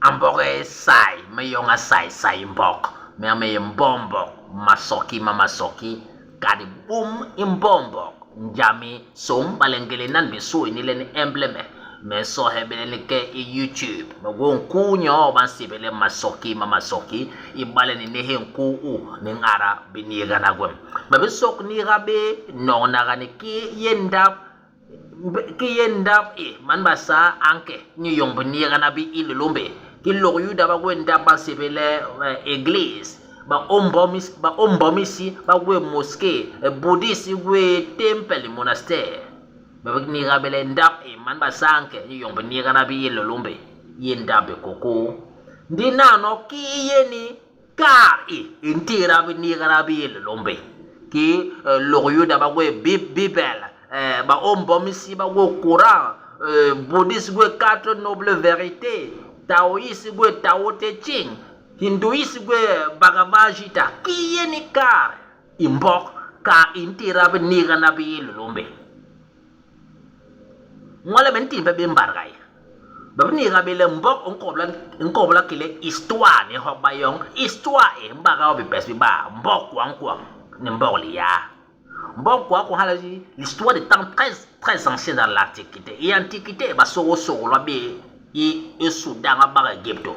A mbok e sai, me yoñ a sai sai mbok, me me ye mbombok masoki ma masoki, kadi bum i mbombok njami som bale ngélé nan bisu ini le ni emble me. Me nsoohe bé le ni ke i YouTube, me gwé nkuu nyoo ba nsébél le Masoki ma Masoki, ibale ni néhi nkuu u, ni ñada biniigana gwem. Me bi sôk niiga bé noñnaga ni kii yé ndap Ki yé ndap i man Basaa a nke inyu yoñ biniigana bi Hilôlômbi. Ki Lôk Yuda ba gwé ndap ba nsébél le église, ba ôm mbom isi ba gwé mosquée, Bouddhiste i gwé temple ni monastère. Ba bi niiga bé le ndap i man Basaa a nke inyu yoñ biniigana bi Hilôlômbi i yé ndap bikôkôô. Ndi nano kii i yé ni Kaat i i ntira biniigana bi Hilôlômbi. Kii Lôk Yuda ba gwé Bibel, baôm mbom isi ba gwé Coran, Bouddhiste gwé Quatre Nobles Vérités, Taoïste gwé Tao Te Ching, Hindouiste gwé Bhagavad Gita. Kii yé ni kaat i mbok? Kaat i ntira biniigana bi Hilôlômbi. Ngoo le me ntimbhe bé mbadga i. Ba bi niiga bé le mbok u nkobla ki le histoire ni hop bayoñ. Histoire i mbaga yo bipes bi baa, mbok kwañ kwañ ni mbok liaa. Mbok kwañ kwañ hala wee l'histoire de temps très très ancien dans l'antiquité. I antiquité, basôgôlsôgôl ba bé i i Sudan ba bak Égiptô.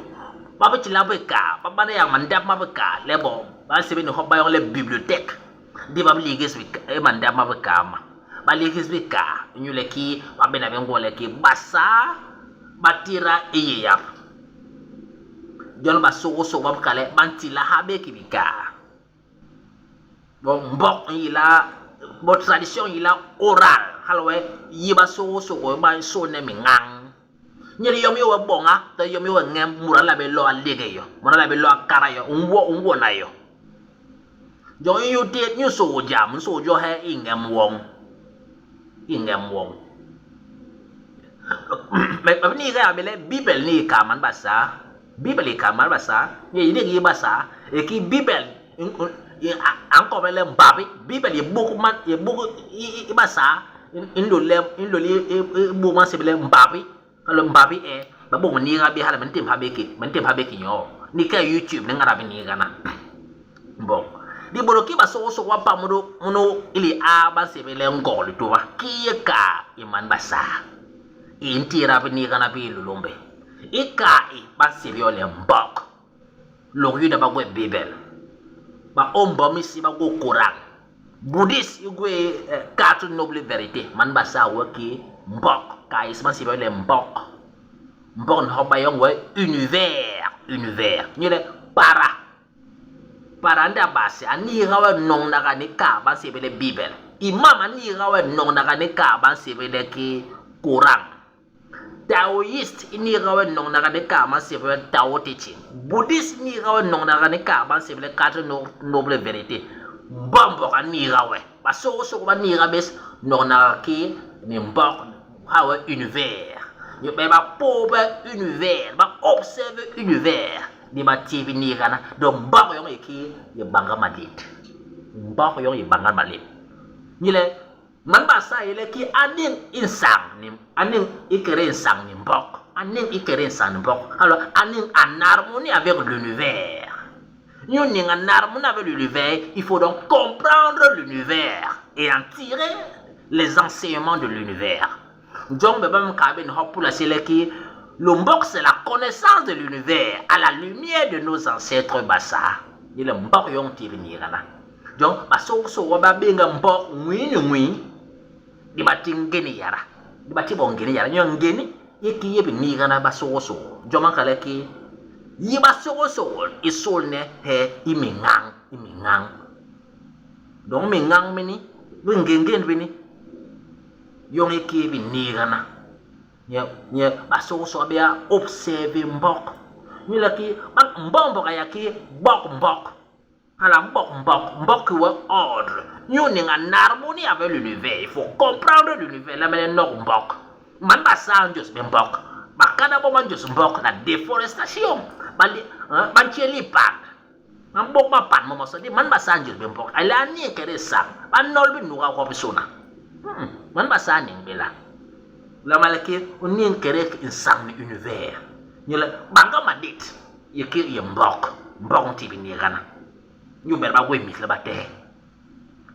Ba bi tila bikaat, ba bana yak mandap ma bikaat le bo ba nsébél ni hop bayoñ le bibliothèque. Ndi ba bi ligis i mandap ma bikaat ma. Ba ligis bikaat inyule kii ba bééna bé ngôñ le kii Basaa ba tira i yi yap. Jon basôgôsôgô ba bi kal le ba ntila ha bé ki bikaat. Bon mbok i nyila, bo tradition i nyila oral, hala wee yi basôgôsôgô ba nsôône miñañ. Nye le yom yo we bôña, to yom yo we ñem, mut a nla bé lo a leege yo, mut a nla bé lo a kara yo, u nwo, u nwona yo. Jon inyu ti, inyu sôô jam, u nsôô jo he i ñem woñ, i ñem woñ. Me bi niiga yak bé le Bibel ni i kaat man Basaa, Bibel i kaat man Basaa, nye i yé Basaa, i ki Bibel a nkobla le mbabi, Bibel i buk man, i buk i Basaa i nlôl le, i nlôl i buk ba nsébél le mbabi, hala mbabi e, ba bôk me niiga bé hala me ntémb ha bé ki, me ntémb ha bé ki nyoo. Ni ke i YouTube ni ngada biniigana. Bon, di bôdôl ki basôgôsôgô ba pam munu, munu i liaa ba nsébél le Ngog Lituba, kii yé kaa i man Basaa i ntira biniigana bi Hilôlômbi. I kaa i, ba nsébél yo le Mbok. Lôk Yuda ba gwé Bibel, ba ôm mbom isi ba gwé Coran, Bouddhiste i gwé Quatre Nobles Vérités, man Basaa wee ki Mbok, kaa yés ba nsébél yo le Mbok. Mbok ni hop bayoñ wee univers, univers. Inyule para, para ndi a base a niiga we noñnaga ni kaa ba nsébél le Bibel. Imam a niiga we noñnaga ni kaa ba nsébél le ki Coran. Taoïste i niiga we noñnaga ni kaa ba nsébél le Tao Te Ching. Bouddhiste i niiga we noñnaga ni kaa ba nsébél le Quatre Nobles Vérités. Mbombok a niiga we. Basôgôsôgô ba niiga bés noñnaga ki ni mbok, hala wee univers. Ba ba pôôbe univers, ba observe univers, ndi ba ti biniigana. Donc mbok yoñ i kii? I bañga malét. Mbok yoñ i bañga malét. Ni le man Basaa a yé le kii? A niñ i nsañ ni, a niñ ikédé nsañ ni mbok. A niñ ikédé nsañ ni mbok. Hala wee a niñ en harmonie avec l'univers. Inyu niñ en harmonie avec l'univers, il faut donc comprendre l'univers et en tirer les enseignements de l'univers. Jon me ba me nkal bé ni hop pulasi le ki le mbok c'est la connaissance de l'univers à la lumière de nos ancêtres Basaa. Ni le mbok yoñ ti biniigana. Jon basôgôsôgô ba bééga mbok nwii ni nwii, di ba ti ngéni yada. Di ba ti bo ngéni yada. Inyu ngéni i ki yé biniigana basôgôsôgô. Jon ba nkal le ki yi basôgôsôgô i sôlne he i miñañ, i miñañ. Donc miñañ mini, bingéngén bini, yoñ i ki biniigana. Nye, nye basôgôsôgô ba bé a observer mbok. Inyule ki, mbombok a yé ki bok mbok. Hala mbok mbok, mbok ki wee ordre. Inyu niñ en harmonie avec l'univers, il faut comprendre l'univers, lama le nok mbok. Man Basaa a njôs bé mbok, Bakana bon ba njôs mbok, la déforestation, ba ba ntjé lipan, ba mbôk mapan momasôna, ndi man Basaa a njôs bé mbok, a yé le a niñ ikété nsañ, ba nol binuga gwobisôna. Man Basaa a niñ bé la. Lama le ki u niñ ikété nsañ ni univers. Inyule bañga madét i yé ki i mbok, mbok nti biniigana. Inyu bet ba gwé mis le ba tehe.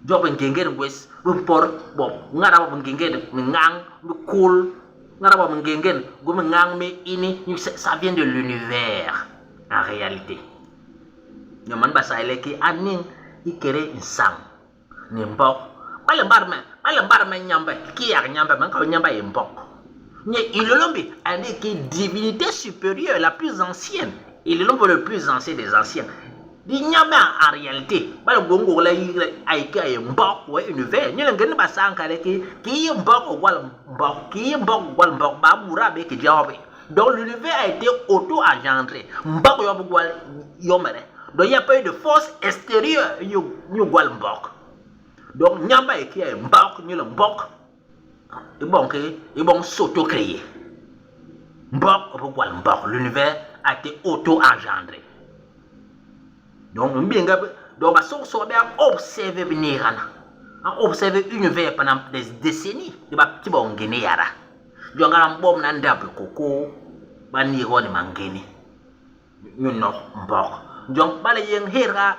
Djob bingéngén gwés bi mpot bo ngada bo bingéngén miñañ mi kul, ngada bo bingéngén gwé miñañ mi ini, inyu ça vient de l'univers en réalité. Ño man Basaa le ki a niñ ikédé nsañ ni mbok. Ba le mbat me, ba le mbat me Nyambe, ki yak Nyambe, me nkal Nyambe a yé mbok. Nye Hilôlômbi a yé ki divinité supérieure la plus ancienne, Hilôlômbi le plus ancien des anciens. Di Nyambe en réalité, ba le gwé ngôk le a yé ki a yé mbok wee univers. Nye le ngén Basaa a nkal le ki, kii mbok u gwal mbok, kii mbok u gwal mbok, baa muda a bé ki jôp? Donc l'univers a été auto-engendré. Mbok yo bi gwal yomede. Donc il n'y a pas eu de force extérieure inyu inyu gwal mbok. Donc Nyambe a yé ki a yé mbok inyule mbok i boñ ki i boñ s'auto-créer. Mbok i bi gwal mbok. L'univers a été auto-engendré. Donc mbinga donc basôgôsôgô ba bé observer biniigana. A observer univers pendant des décennies ndi ba ti bo ngéni yada. Jon hala mbomna ndap i kôkôô, ba niiga wo ni mangéni inyu nok mbok. Jon ba le yéñ hégha,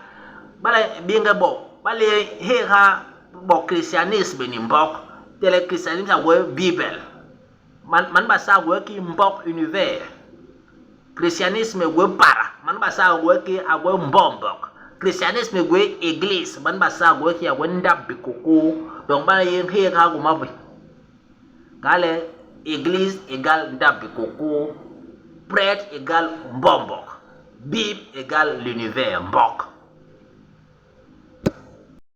ba le béñge bo, ba le hégha bo christianisme ni mbok, tole christianisme a gwé bibel, man, man Basaa a gwé ki mbok univers. Christianisme gwé para, man Basaa a gwé ki a gwé mbombok. Christianisme gwé église, man Basaa a gwé ki a gwé ndap bikôkôô. Donc ba le yéñ hégha gwom bi. Kale église égale ndap bikôkôô, prêtre égale mbombok, bible égale l'univers, mbok.